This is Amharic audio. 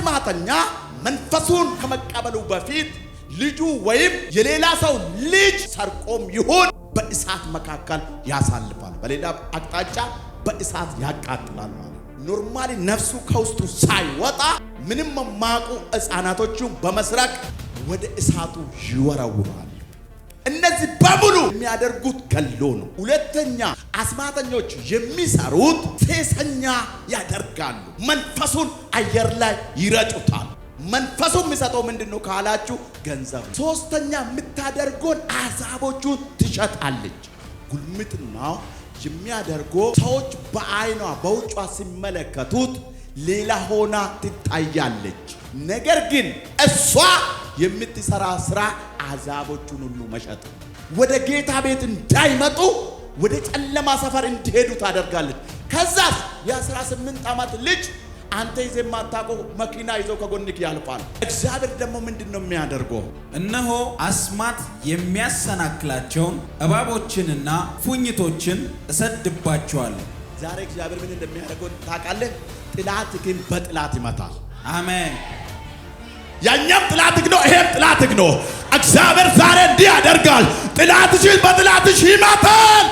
አስማተኛ መንፈሱን ከመቀበሉ በፊት ልጁ ወይም የሌላ ሰው ልጅ ሰርቆም ይሁን በእሳት መካከል ያሳልፋል። በሌላ አቅጣጫ በእሳት ያቃጥላል ማለት ነው። Normally ነፍሱ ከውስጡ ሳይወጣ ምንም የማያውቁ ሕፃናቶቹን በመስረቅ ወደ እሳቱ ይወረውራል። እነዚህ በሙሉ የሚያደርጉት ገሎ ነው። ሁለተኛ አስማተኞች የሚሰሩት ሴሰኛ ያደርጋሉ። መንፈሱን አየር ላይ ይረጩታል። መንፈሱ የሚሰጠው ምንድን ነው ካላችሁ ገንዘብ ነው። ሶስተኛ የምታደርገውን አሕዛቦቹን ትሸጣለች። ጉልምትናው የሚያደርገው ሰዎች በአይኗ በውጯ ሲመለከቱት ሌላ ሆና ትታያለች። ነገር ግን እሷ የምትሰራ ስራ አሕዛቦቹን ሁሉ መሸጥ፣ ወደ ጌታ ቤት እንዳይመጡ ወደ ጨለማ ሰፈር እንዲሄዱ ታደርጋለች። ከዛስ የ18 ዓመት ልጅ አንተ ይዘህ የማታውቀው መኪና ይዞ ከጎንክ ያልፋል። እግዚአብሔር ደግሞ ምንድን ነው የሚያደርገው? እነሆ አስማት የሚያሰናክላቸውን እባቦችንና ፉኝቶችን እሰድባቸዋለሁ። ዛሬ እግዚአብሔር ምን እንደሚያደርገው ታውቃለህ? ጥላትህን በጥላት ይመታል። አሜን። ያኛም ጥላትህ ነው፣ ይሄም ጥላትህ ነው። እግዚአብሔር ዛሬ እንዲህ ያደርጋል። ጥላትሽን በጥላትሽ ይመታል።